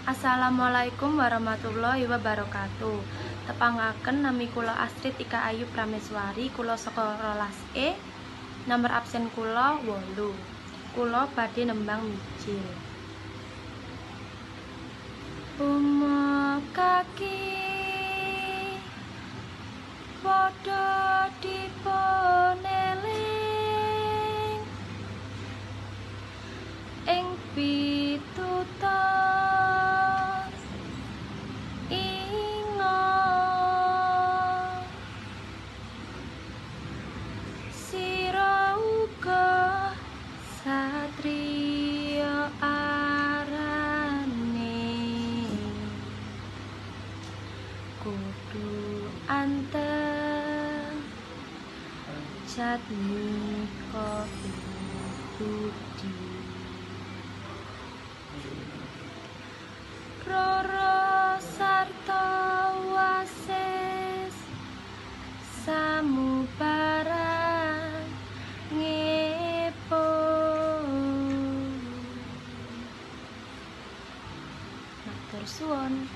Assalamualaikum warahmatullahi wabarakatuh. Tepangaken, nami kula Astrid Ika Ayu Prameswari, kula saka 12E. Nomor absen kula 8. Kula badhe nembang Mijil. Uma kaki padha dipun eling ing pitutur inga, sira uga satriya arane, kudu anteng jatmika ing budi. Roro sarta wasis samubarang ngepo. Matur suwun.